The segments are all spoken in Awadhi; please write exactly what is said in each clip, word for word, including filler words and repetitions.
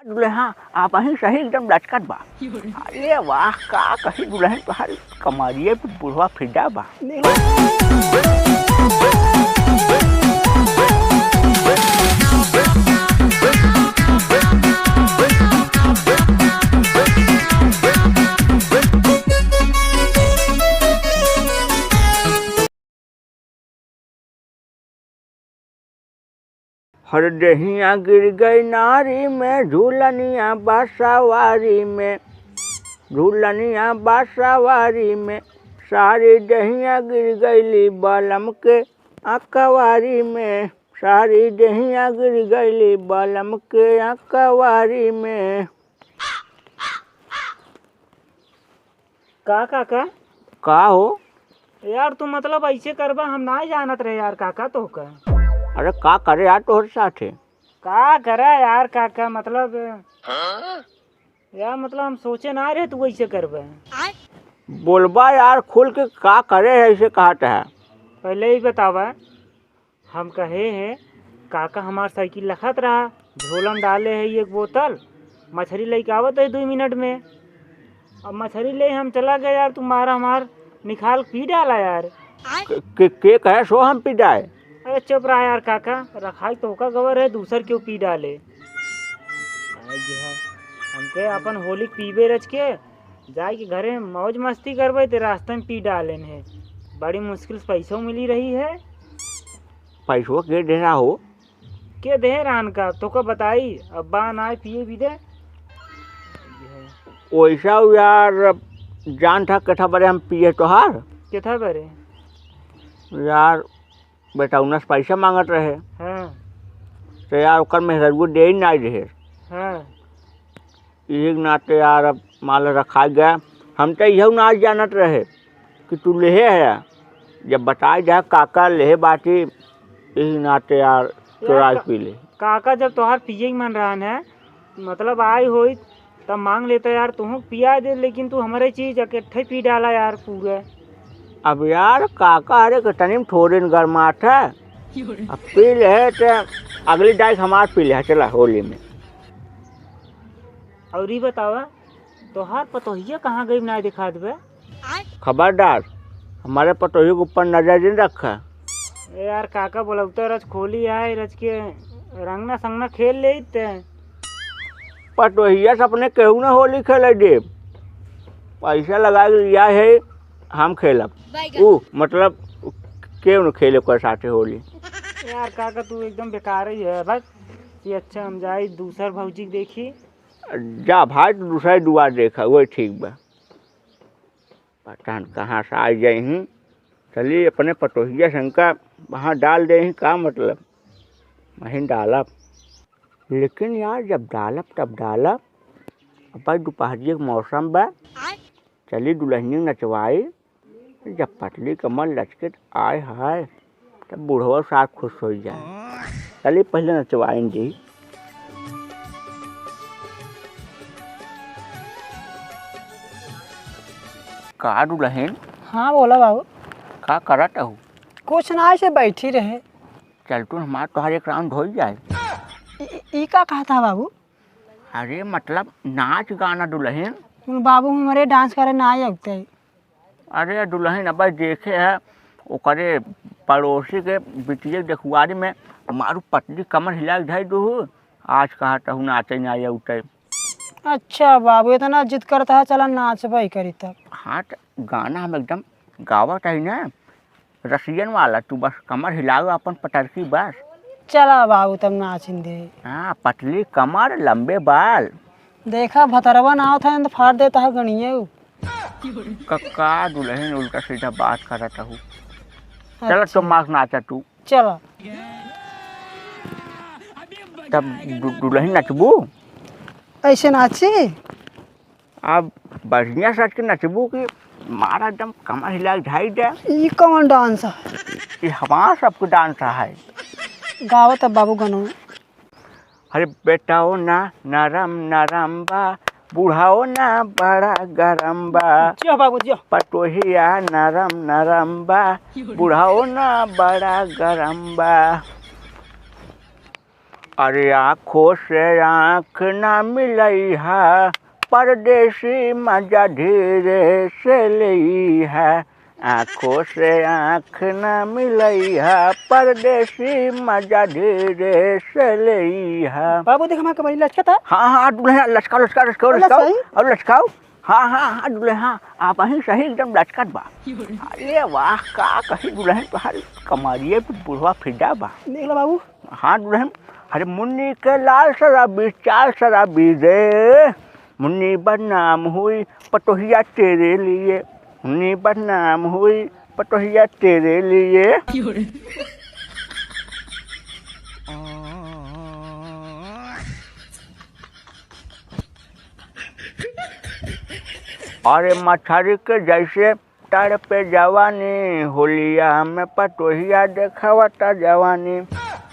दुल्हा, आप ही सही एकदम लचकत बा। अरे वाह, का कही दुल्हन, तोहार कमरिए पे बुढ़वा फिदा बा। हर देहिया गिर गई नारी में, झूलनिया बासावारी में, झूलनिया बासावारी में, सारी देहिया गिर गईली बलम के अकवारी में, सारी देहिया गिर गईली बलम के अकवारी में। का काका? का हो? यार, तू मतलब ऐसे करबा, हम ना जानत रहे यार काका तोहका। अरे का करे यार तोहरे साथे? का करे यार काका, मतलब यार, मतलब हम सोचे ना रहे तू ऐसे करबा। बोलबा यार खुल के, का करे है ऐसे कहत है? पहले ही बतावा। हम कहे हैं, काका हमार साइकिल रखत रहा, झोला में डाले है एक बोतल, मछरी लेके आवत है दुई मिनट में। अब मछरी ले हम चला गए यार, तू मारा हमार निकाल पी डाला यार। के, के, के कहे सो हम पी डाए? अरे चुप रहा यार काका, रखाई तोहका गवर है, दूसर क्यों पी डाले? आज है, हमके अपन होली पीबे रच के, जाए के घरे मौज मस्ती करबे, ते रास्ते में पी डालेन है। बड़ी मुश्किल से पैसों मिली रही है। पैसवा के देना हो? के दे रान का, तोका बताई, अब बा नाय पिए भी दे। वैसा यार, जान था केथा बरे हम पिए तोहार? केथा बरे? यार, बेटौना से पैसा मांगत रहे। हाँ। तो यार, ओकर मेहररुआ दे ही नाय रहे। हाँ। यही नाते यार, अब माल रखा गया। हम तो यह ना जानत रहे कि तू लेहे है। जब बताई जा काका लेहे बाटी, यही नाते यार, यार, चोराई का-, पी ले। काका जब तोहार पिए के मन रहन है, मतलब आई होई, तब मांग लेता यार, तुहूँ पिया दे, लेकिन तू हमरे चीज इकट्ठे पी डाला यार पूरे। अब यार काका, अरे के तनी में थोड़े न गरमात है, अब पी ले है तो अगली डाइक हमार पी ले है, चला होली में। और ई बतावा, तोहार पतोहिया कहाँ गई, ना दिखात बे? खबरदार, हमारे पतोहिया के ऊपर नजर नहीं रखा। ए यार, काका बोलौते रच खोली आए, रच के रंगना संगना खेल लेते। पतोहिया से अपने केहू ना होली खेले दे। पैसा लगा के लिया है, हम खेलब। ऊ, मतलब, केहू न खेले ओकर साथे होली। यार, काका, तू एकदम बेकार ही है, बस। ये अच्छा, हम जाई दूसर भौजी के देखी। जा भाई, तू दूसरा दुआर देखा, वही ठीक बा। पता न कहाँ से आ जाई ही। चली अपने पतोहिया से इनका वहाँ डाल दे ही, का मतलब? वहीं डालब। लेकिन यार, जब डालब तब डालब। अब भाई, दोपहरिया के मौसम बा। चली दुल्हनिया नचवाई। जब पतली कमर लचके त आय हाय, तब बुढ़वा सार खुश होइ जाए। चली पहिले नचवाइन दी। का दुल्हन? हाँ, बोला बाबू। का करत हऊ? कुछ ना, ऐसे बैठी रहे। चल तू हमार तोहार एक round होइ जाए। ई, ई, ई का कहत ह बाबू? अरे मतलब नाच गाना दुल्हन। बाबू हमरे dance करे ना आवते। अरे दुल्हन, अब देखे है, ओकरे पड़ोसी के बिटिया के देखुआरी में मारू पतली कमर हिला के धई दूहू, आज कहत हऊ नाचे ना आवते। अच्छा बाबू, इतना जिद करत ह, चला नाचबे करी तब। हाँ, त गाना हम एकदम गावत हई ना, रसियन वाला, तू बस कमर हिलाओ आपन पतरकी बस। चला बाबू, तब नाचिन दे। हाँ, पतली कमर, लंबे बाल। देखा, भतरवा ना आवत है, न तो फाड़ देता है गणिये उ। क-, का दुल्हन उल्टा सीधा बात करत हऊ। चला, अच्छा। तो मास नाचा तू। चला। तब दु-, दुल्हन नचबू? ऐसे नाची? अब बढ़िया सज के नचबू कि मारा एकदम कमर हिला के झाई दे। ई कौन dance है? ई हमार सबके dance है। गावत अब बाबू गनो। अरे बेटाओ ना नरम नरम बा, बुढ़ाओ ना बड़ा गरम बा। जियो बाबू, जियो। पटोहिया नरम नरम बा, बुढ़ाओ ना बड़ा गरम बा। अरे आँखों से आँख ना मिलइहा, परदेसी मजा धीरे से लेइहा। आँखों से आँख ना मिलइहा, परदेसी मजा धीरे से लेइहा। बाबू, देख, हमार कमरी लचकत है। हाँ, हाँ, दुल्हन, लचकाओ, लचकाओ, लचकाओ, बोला लचकाओ, सही। और लचकाओ। हाँ, हाँ, हाँ, दुल्हन, हाँ, आप ही सही एकदम लचकत बा। अरे वाह, का कही दुल्हन, तोहार कमरिए पे बुढ़वा फिदा बा। देख लो बाबू। हाँ दुल्हन, अरे मुन्नी के लाल शराबी, चाल शराबी रे। मुन्नी बदनाम हुई पतोहिया तेरे लिए, मुन्नी बदनाम हुई पतोहिया तेरे लिए। अरे मछरी के जैसे तड़पे जवानी, होलिया में पतोहिया देखावता जवानी।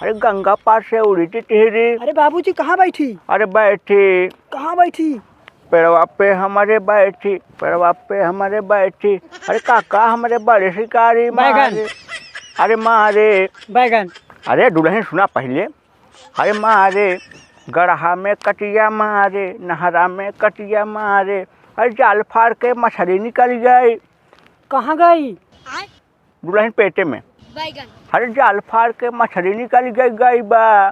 अरे गंगा पार से उड़ी टिटहरी। अरे बाबूजी, कहाँ बैठी? अरे बैठी। कहाँ बैठी? पेड़वा पे हमारे बैठी, पेड़वा पे हमारे बैठी। अरे काका हमारे बड़े शिकारी बैगन। मारे। अरे मारे। बैगन। अरे दुल्हन सुना पहिले। अरे मारे, गड़हा में कटिया मारे, नहरा में कटिया मारे। अरे जाल फाड़ के मछरी निकल गई। कहाँ गई? दुल्हन पेटे में। बैगन। अरे जाल फाड़ के मछरी निकल गई, गई बा।